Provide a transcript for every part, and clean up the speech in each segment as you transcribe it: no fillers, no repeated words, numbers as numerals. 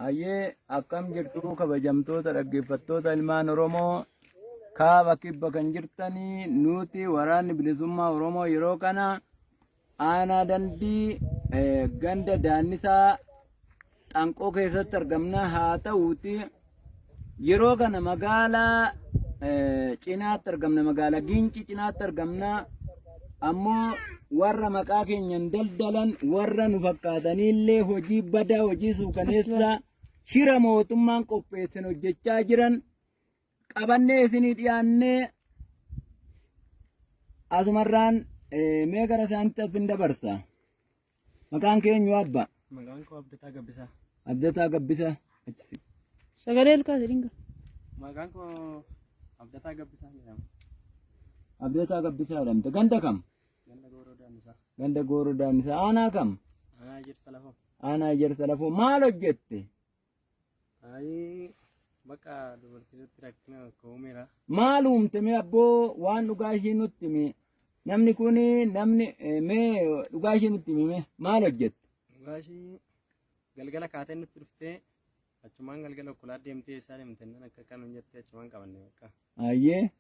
Hayyee, akkam jirtu kabajamtoota dhaggeeffattoota ilmaan Oromoo kaaba kibba kan jirtanii? Nuti waraanni bilisummaa Oromoo yeroo kana aanaa Dandii ganda Daannisaa Xanqoo keessatti argamna. Haa ta'uuti yeroo kana magaalaa cinaatti argamna, magaalaa Gincii cinaatti argamna. Ammoo warra maqaa keenyan daldalan, warra nu fakkaataniillee hojii badaa, hojii suukaneessaa shira mootummaan qopheessan hojjechaa jiran qabannee isinii dhiyaannee asumarraan mee gara isaanitti asin dabarsa. Maqaan keenyu abba? Maqaan koo Abdataa Gabbisaa. Abdataa Gabbisaa. Achi. Sagalee olkaase dinga. Maqaan koo Abdataa Gabbisaa jedhama. Abdataa Gabbisaa jedhamta. Ganda kam? Ganda Gooroo Daannisaa. Ganda Gooroo Daannisaa. Aanaa kam? Aanaa Ejersa Lafoo. Aanaa Ejersa Lafoo. Maal hojjette? Ayi, bakka dubartiitti rakkina tokko uumeera. Maal uumte mee abboo, waan dhugaa ishii nutti himi. Namni kun namni mee dhugaa ishii nutti himi, mee maal hojjette? Dhugaa ishii galgala kaatee nutti dhuftee, achumaan galgala okkolaa deemtee eessaa deemte nan akka kan jettee achumaan qabanne bakka Ayyee.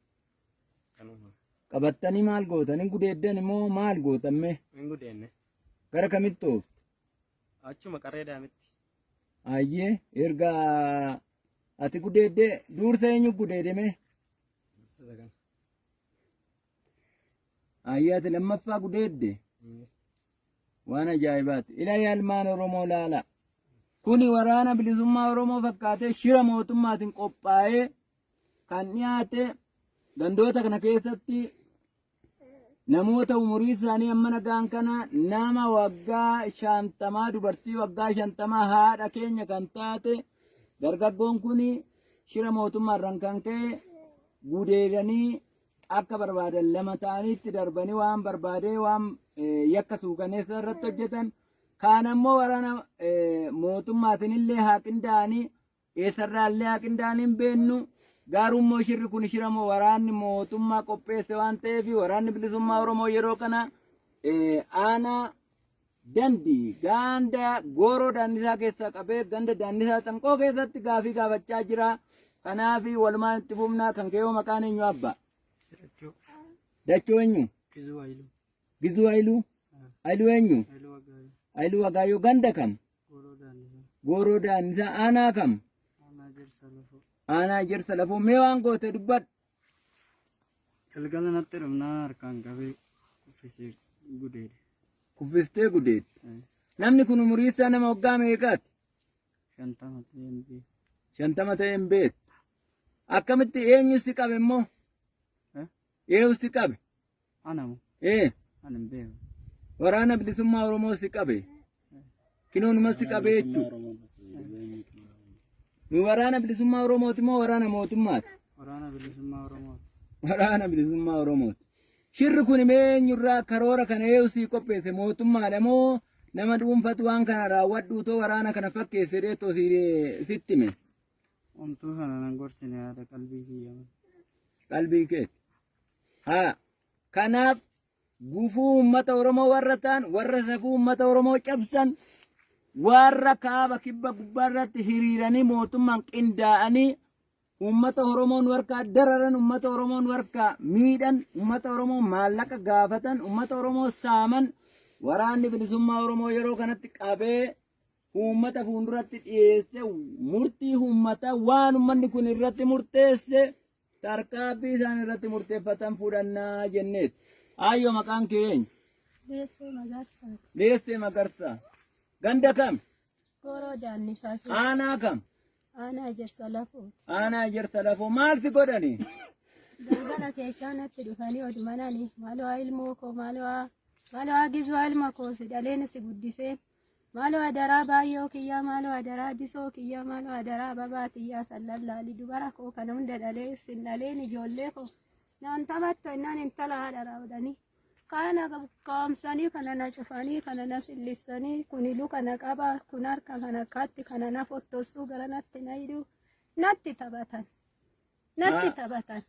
Kanuma. Qabattanii maal gootan? Hin gudeeddan immoo maal gootan mee? Hin gudeenne. Gara kamitti oofte? Achuma qarree daamitti. Ayyee, erga ati gudeeddee duursa eenyu gudeede mee? Isa kana. Ayyee, ati lammaffaa gudeedde. Waan ajaa'ibaati. Ilaa ilmaan Oromoo laala. Kuni waraana bilisummaa Oromoo fakkaatee shira mootummaatiin qophaa'ee kan dhiyaate, gandoota kana keessatti namoota umurii isaanii amma nagaan kana, nama waggaa 50, dubartii waggaa 50, haadha keenya kan taate, dargaggoon kun shira mootummaarraan kan ka'e gudeedanii akka barbaadan lama ta'aniitti darbanii waan barbaadee waan yakka suukaneessa irratti hojjetan. Kaan ammoo waraana mootummaatiin illee haa qindaa'anii, eessarraa illee haa qindaa'anii hin beennu. Garuu immoo shirri kun shira waraanni mootummaa qopheesse waan ta'eef, waraanni bilisummaa Oromoo yeroo kana aanaa Dandii ganda Gooroo Daannisaa keessaa qabee ganda Daannisaa Xanqoo keessatti gaafii gaafachaa jira. Kanaaf walumaan itti fufnaa. Kan keewoo maqaan eenyu abbaa? Dachoo. Dachoo eenyu? Gizuu Hayiluu. Gizuu Hayiluu? Hayiluu eenyu? Hayiluu Waggaayoo. Hayiluu Wagaayyoo. Ganda kam? Gooroo Daannisaa. Gooroo Daannisaa, aanaa kam? Aanaa Ejersa Lafoo. Aanaa Ejersa Lafoo. Mee waan goote dubbadhu. Galgala natti dhufnaa harkaan qabee kuffisee gudeede. Kuffistee gudeedde. Namni kun umurii isaa nama waggaa meeqaati? 50 ta'ee hin beeku. 50 ta'ee hin beektu. Akkamitti, eenyu si qabe immoo? Eh? Eenyu si qabe? Anamu. Ee. Ani hin beeku. Waraana bilisummaa Oromoo si qabe. Kinoonuma si qabe jechuudha. Nu waraana bilisummaa Oromooti moo waraana mootummaati? Waraana bilisummaa Oromooti. Waraana bilisummaa Oromooti. Shirri kun mee eenyurraa, karoora kana eenyu sii qopheesse? Mootummaadha moo nama dhuunfatu waan kana raawwadhu utoo waraana kana fakkeesse dheettoo sitti hime? Homtuu sana nan gorsine, yaada qalbii kiyya malee. Qalbii keeti. Haa. Kanaaf gufuu uummata Oromoo warra ta'an, warra safuu uummata Oromoo cabsan, warra kaaba kibba gubbaa irratti hiriiranii mootummaan qindaa'anii uummata Oromoon warkaa dararan, uummata Oromoon warkaa miidhan, uummata Oromoo maallaqa gaafatan, uummata Oromoo saaman, waraanni bilisummaa Oromoo yeroo kanatti qabee uummata fuulduratti dhiyeesse, murtii uummataa waan uummanni kun irratti murteesse, tarkaaffii isaan irratti murteeffatan fudhannaa jenneet. Aayyoo, maqaan kee eenyu? Leessee Magarsaati. Leessee Magarsaa. Ganda kam? Gooroo Daannisaa keessa. Aanaa kam? Aanaa Ejersa Lafooti. Aanaa Ejersa Lafoo. Maal si godhani? Galgala keessaa natti dhufanii odumanani maaloo ilmoo koo, maaloo maaloo gizuu ilma koo si dhaleen si guddisee, maaloo adaraa baay'oo kiyyaa, maaloo adaraa disoo kiyyaa, maaloo adaraa babaa kiyyaa sallallaali, dubara koo kana hunda dhalee sin dhaleen, ijoollee koo naan taphattu innaan intala haadha raawwadhanii kana kaamsanii, kana na cufanii, kana na sillissanii, kun luka na qaba, kun harka kana akkatti kana na fottossuu, gara natti na hidhuu, natti taphatan, natti taphatan.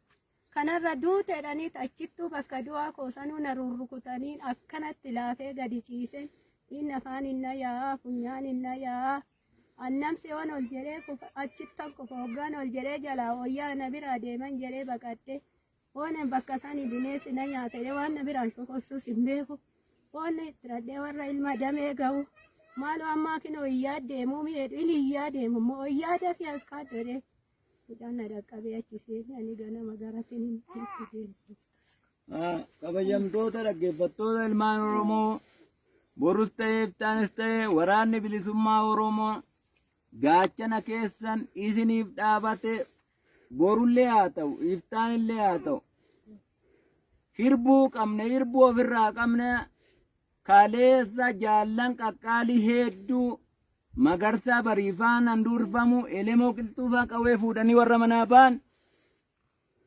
Kanarra duuteedhanii achittuu bakka du'aa koosanuu na rurrukutanii akkanatti laafee gadi ciiseen inni afaan hin na yaa'aa, funyaan hin na yaa'aa. Annamsi yoon ol jedhee kufa achittan kufa hoggaan ol jedhee jalaa wayyaa na biraa deeman jedhee baqadhe. Waan bakka sani bineensi na nyaate waan na biraan shokossuus hin beeku. Waan itti radhee warra ilma damee ga'u. Maaloo ammaa kinoo iyyaa deemuu mi'eedhu inni iyyaa deemu immoo iyyaa dafii as kaadhu. Mucaan na dhaqqabee achi seene ani ganama gara tiniitti deemu. Kabajamtoota dhaggeeffattoota ilmaan Oromoo, borus ta'ee iftaanis ta'ee waraanni bilisummaa Oromoo gaachana keessan isiniif dhaabate, borullee haa ta'u iftaanillee haa ta'u, hirbuu qabne, hirbuu ofirraa qabne. Kaleessa jaallan qaqqaalii hedduu Magarsaa Bariifaan handhuurfamu Elemoo Qilxuufaa qawwee fuudhanii warra manaa ba'an.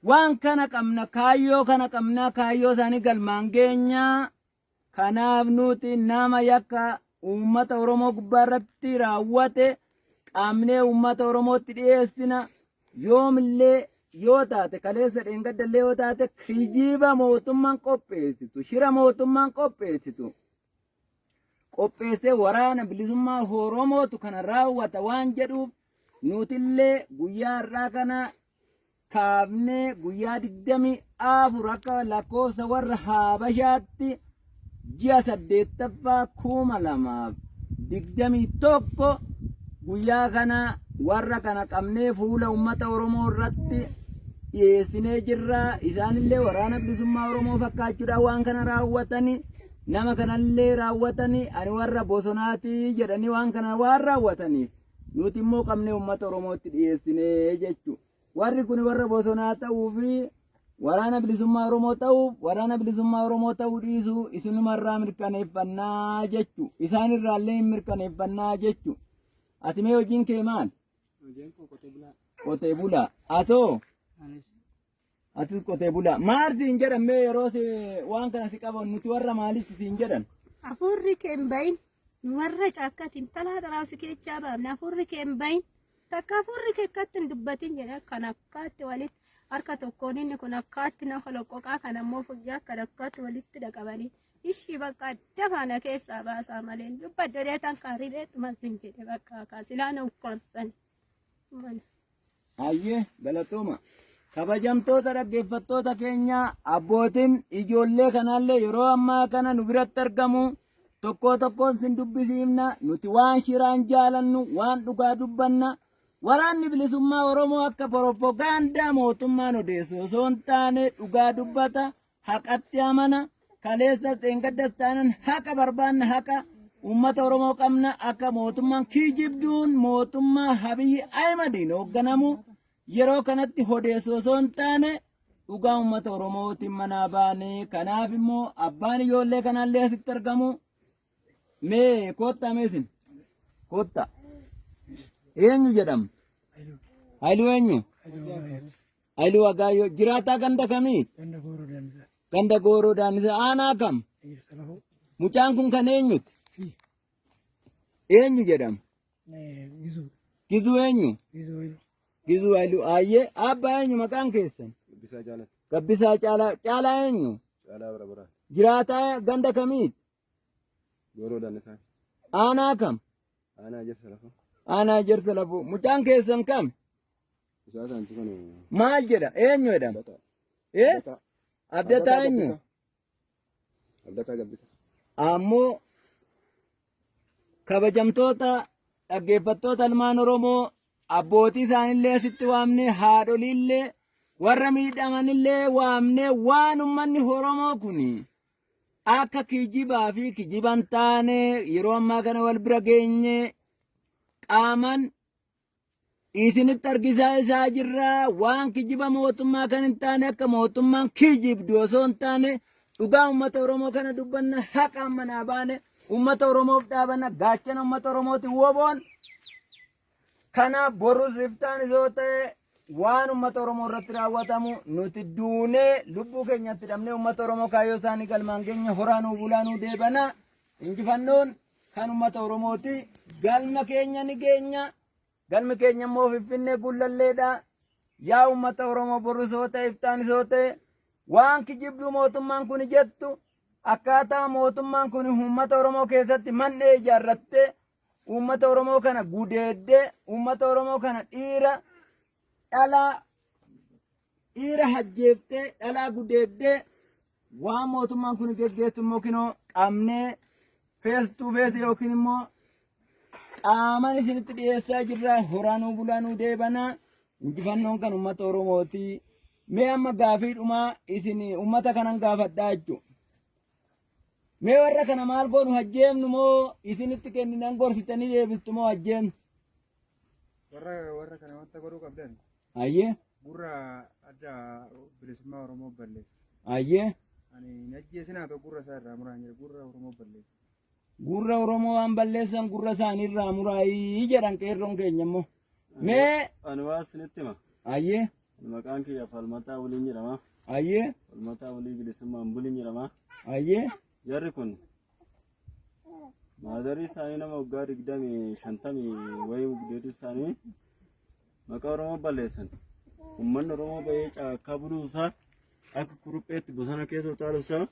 Waan kana qabna, kaayyoo kana qabna, kaayyoo isaanii galmaan geenya. Kanaaf nuti nama yakka uummata Oromoo gubbaa irratti raawwate qabnee uummata Oromootti dhiyeessina. Yoomillee yoo taate, kaleessa dheengaddallee yoo taate, kijiba mootummaan qopheessitu, shira mootummaan qopheessitu qopheessee waraana bilisummaa Oromootu kana raawwata waan jedhuuf, nutillee guyyaa har'aa kana kaafnee guyyaa 24 akka lakkoofsa warra Habashaatti ji'a 8ffaa 2021 guyyaa kana warra kana qabnee fuula uummata Oromoo irratti dhiyeessinee jirra. Isaanillee waraana bilisummaa Oromoo fakkaachuudhaan waan kana raawwatanii, nama kanallee raawwatanii, ani warra bosonaatii jedhanii waan kana waan raawwataniif, nuti immoo qabnee uummata Oromootti dhiyeessinee jechuudha. Warri kun warra bosonaa ta'uu fi waraana bilisummaa Oromoo ta'uuf waraana bilisummaa Oromoo ta'uu dhiisuu isinumarraa mirkaneeffannaa jechuu, isaanirraallee hin mirkaneeffannaa jechuu. Ati mee hojiin kee maal? Hojiin koo qotee bulaa. Qotee bulaa. Atoo? Anis. Atis qotee bulaa. Maal siin jedhan mee yeroo si waan kana si qaban, nuti warra maalitti siin jedhan? Hafuurri kee hin bahin, nu warra caakkaatiin talaa dharaasi keechaa baafne, hafuurri kee hin bahin, takka hafuurri kee akkatti hin dubbatin jedhe. Akkan akkaatti walitti harka tokkoon inni kun akkaatti na holoqqoqaa, kan ammoo funyaan kan akkaatti walitti dhaqabanii, ishii bakka dafaana keessaa baasaa malee dubbadhu dheetan kan ribeetuma sin jedhe, bakka kaasilaa na ukkaamsan. Hayyee, galatooma. Kabajamtoota dhaggeeffattoota keenya, abbootiin ijoollee kanallee yeroo ammaa kana nu biratti argamu. Tokko tokkoon sin dubbisiifna. Nuti waan shiraan jaalannu, waan dhugaa dubbanna. Waraanni bilisummaa Oromoo akka propagaandaa mootummaan odeessu osoo hin taane dhugaa dubbata, haqatti amana. Kaleessa dheengaddas taanan haqa barbaanna, haqa uummata Oromoo qabna. Akka mootummaan kijibduun mootummaa Abiyyi Ahimadiin hoogganamu yeroo kanatti odeessu osoo hin taane dhugaa uummata Oromootiin manaa baane. Kanaaf immoo abbaan ijoollee kanallee asitti argamu. Mee koottaa, mee isin koottaa. Eenyu jedhama? Haayiluu eenyu? Haayiluu Wagaayyoo. Jiraataa ganda kamii? Ganda Gooroo Daanisaa. Ganda Gooroo Daanisaa. Aanaa kam? Salafuu. Mucaan kun kan eenyuti? Eenyu jedhama? Gizuu. Gizuu eenyu? Gizuu Haayiluu. Gizuu Haayiluu. Ayyee, abbaa eenyu maqaan keessan? Gabbisaa Caalaa. Gabbisaa Caalaa. Caalaa eenyu? Caalaa Bara Baraa. Jiraataa ganda kamiiti? Gooroo Daanisaa. Aanaa kam? Aanaa Ejersa Lafoo. Aanaa Ejersa Lafoo. Mucaan keessan kam? Mucaa isaanti kun. Maal jedha? Eenyu jedhama? Abdataa. Eh? Abdataa eenyu? Abdataa Gabbisa. Ammoo kabajamtoota dhaggeeffattoota ilmaan Oromoo, abbootii isaanillee asitti waamne, haadholiillee warra miidhamanillee waamne, waan uummanni Oromoo kun akka kijibaa fi kijiban taane yeroo ammaa kana wal bira geenye qaaman isinitti argisaa isaa jirra. Waan kijiba mootummaa kan hin taane, akka mootummaan kijibdu osoo hin taane dhugaa uummata Oromoo kana dubbanna. Haqaan manaa baane, uummata Oromoof dhaabanna, gaachana uummata Oromooti woboon. Kanaaf borus iftaan isoo ta'e waan uummata Oromoo irratti raawwatamu nuti duunee lubbuu keenyatti dhabnee uummata Oromoo kaayyoo isaanii galmaan keenya. Horaa nuu bulaa, nuu deebana. Injifannoon kan uummata Oromooti. Galma keenya ni geenya. Galmi keenya immoo Finfinnee Gullalleedha. Yaa uummata Oromoo, borus yoo ta'e iftaan isoo ta'e waan kijibduu mootummaan kun jettu, akkaataa mootummaan kun uummata Oromoo keessatti man'ee ijaarrattee Uummata Oromoo kana gudeeddee, uummata Oromoo kana dhiira dhalaa dhiira hajjeeftee dhalaa gudeeddee waan mootummaan kun geggeessu immoo kinoo qabnee face to face yookiin immoo qaaman isinitti dhiyeessaa jirra. Horaanuu bulaanuu deebanaa. Injifannoon kan uummata Oromooti. Mee amma gaafii dhumaa isin uummata kanan gaafadhaa jechuudha. Mee warra kana maal goonu, hajjeemnu moo isinitti kenninan gorsitanii deebistu moo hajjeemnu? Warra kana wanta godhuu qabdan Ayyee. Gurra Adda Bilisummaa Oromoo balleessa. Ayyee. Ani hin ajjeesinaa ta'u, gurra isaa irraa muraan jira, gurra Oromoo balleessa. Gurra Oromoo waan balleessan gurra isaanii irraa muraayii jedhan qeerroon keenya immoo. Mee Ani waa isinitti hima. Ayyee. Ani maqaan kiyya Falmataa Waliin jedhama. Ayyee. Falmataa Walii Bilisummaan Buliin jedhama. Ayyee. Jarri kun maazarii isaanii nama waggaa 20, 50 wayii gudeedu isaanii maqaa Oromoo balleessan. Uummanni Oromoo bahee caakkaa buluu isaa, akka kurupheetti bosona keessa utaaluu isaa,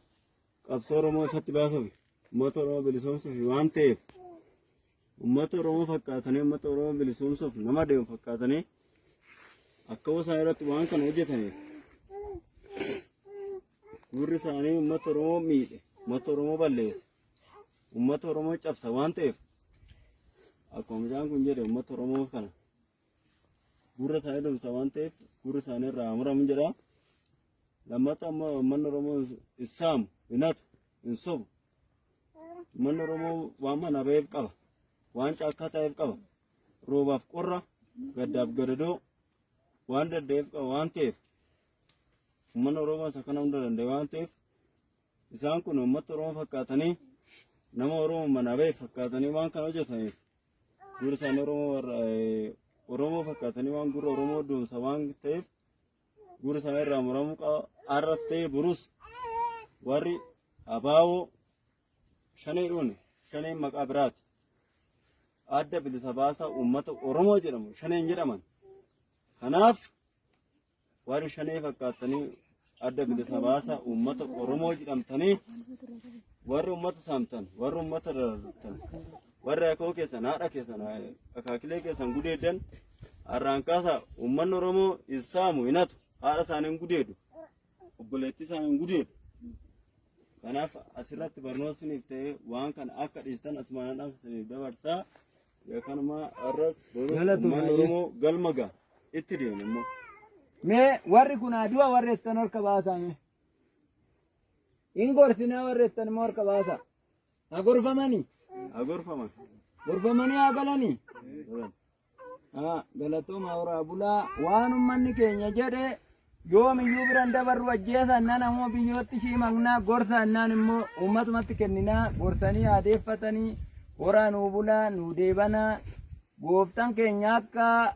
qabsoo Oromoo isatti baasuuf, uummata Oromoo bilisoomsuuf waan ta'eef, uummata Oromoo fakkaatanii, uummata Oromoo bilisoomsuuf nama deemu fakkaatanii akka isaan irratti waan kana hojjetaniif, gurri isaanii uummata Oromoo miidhe, uummata Oromoo balleesse, uummata Oromoo cabsa waan ta'eef, akkuma mucaan kun jedhe, uummata Oromoo kana gurra isaanii dhumsa waan ta'eef gurri isaanii irraa muramu jedha. Lammataa ammoo uummanni Oromoo hin saamu, hin hatu, hin sobu. Uummanni Oromoo waan mana ba'eef qaba, waan caakkaa ta'eef qaba, roobaaf qorra, gaddaaf gadadoo waan danda'eef qaba waan ta'eef, uummanni Oromoo isa kana hunda danda'e waan ta'eef, isaan kun uummata Oromoo fakkaatanii, nama Oromoo manaa ba'e fakkaatanii waan kana hojjetaniif, gurri isaanii Oromoo warra Oromoo fakkaatanii waan gurra Oromoo doomsa waan ta'eef gurri isaanii irraa muramuu qaba. Arras ta'e burus warri abaawoo shanee dhuun, shaneen maqaa biraati. Adda Bilisa Baasaa Uummata Oromoo jedhamu shaneen jedhaman. Kanaaf warri shanee fakkaatanii Adda Bilisa Baasaa Uummata Oromoo jedhamtanii, warri uummata saamtan, warri uummata darartan, warri akoo keessan, haadha keessan, akaakilee keessan gudeeddan, har'aan kaasaa uummanni Oromoo hin saamu, hin hatu, haadha isaanii hin gudeedu, obboleettii isaanii hin gudeedu. Kanaaf asirratti barnoota isiniif ta'ee waan kana akka dhiistan asumaan dhaamsa isiniif dabarsaa. Kanuma har'as borus Galatoomaa. uummanni Oromoo galma ga'a itti deema immoo. Mee warri kun adu'a warri jettan harka baasaa mee. Hin gorsinaa warri jettan immoo harka baasaa. Haa gorfamanii. Haa gorfaman. Gorfamanii haa galanii. Haa, galatooma, horaa bulaa. Waan uummanni keenya jedhe yoomiyyuu biran dabarru. Ajjeesan nan ammoo biyyootti ishii maqnaa, gorsa naan immoo uummatumatti kenninaa, gorsanii aadeeffatanii. Horaa nuu bulaa, nuu deebanaa. Gooftaan keenya akka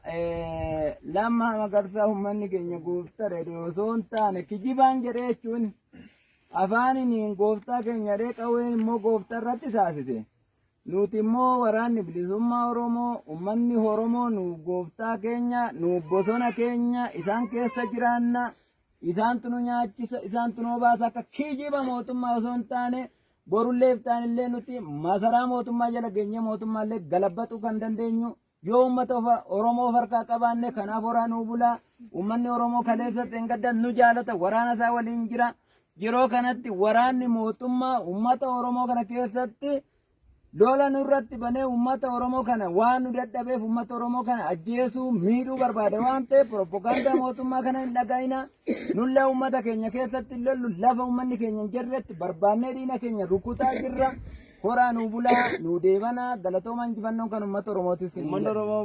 Lammaa Magarsaa uummanni keenya gooftaa jedhe osoo hin taane kijibaan jedhee jechuun afaaniin gooftaa keenya jedhee qawween immoo gooftaa irratti taasise. Nuti immoo Waraanni Bilisummaa Oromoo, uummanni Oromoo nuuf gooftaa keenya, nuuf bosona keenya, isaan keessa jiraanna, isaantu nu nyaachisa, isaantu nu obaasa, akka kijiba mootummaa osoo hin taane borullee iftaanillee nuti masaraa mootummaa jala geenyee mootummaallee galabbachuu kan dandeenyu yoo uummata Oromoo of harkaa qabaanne. Kanaaf horaa nuu bulaa. Uummanni Oromoo kaleessa xeengadda nu jaalata, waraana isaa waliin jira. Yeroo kanatti waraanni mootummaa uummata Oromoo kana keessatti lola nurratti banee uummata Oromoo kana waan nu dadhabeef uummata Oromoo kana ajjeesuu, miidhuu barbaade waan ta'eef, propagaandaa mootummaa kana hin dhaga'ina. Nullee uummata keenya keessatti lollu, lafa uummanni keenya hin jirretti barbaannee diina keenya rukutaa jirra. Horaa nuu bulaa, nuu deebanaa. Galatooma, injifannoon kan uummata Oromootis. Uummanni Oromoo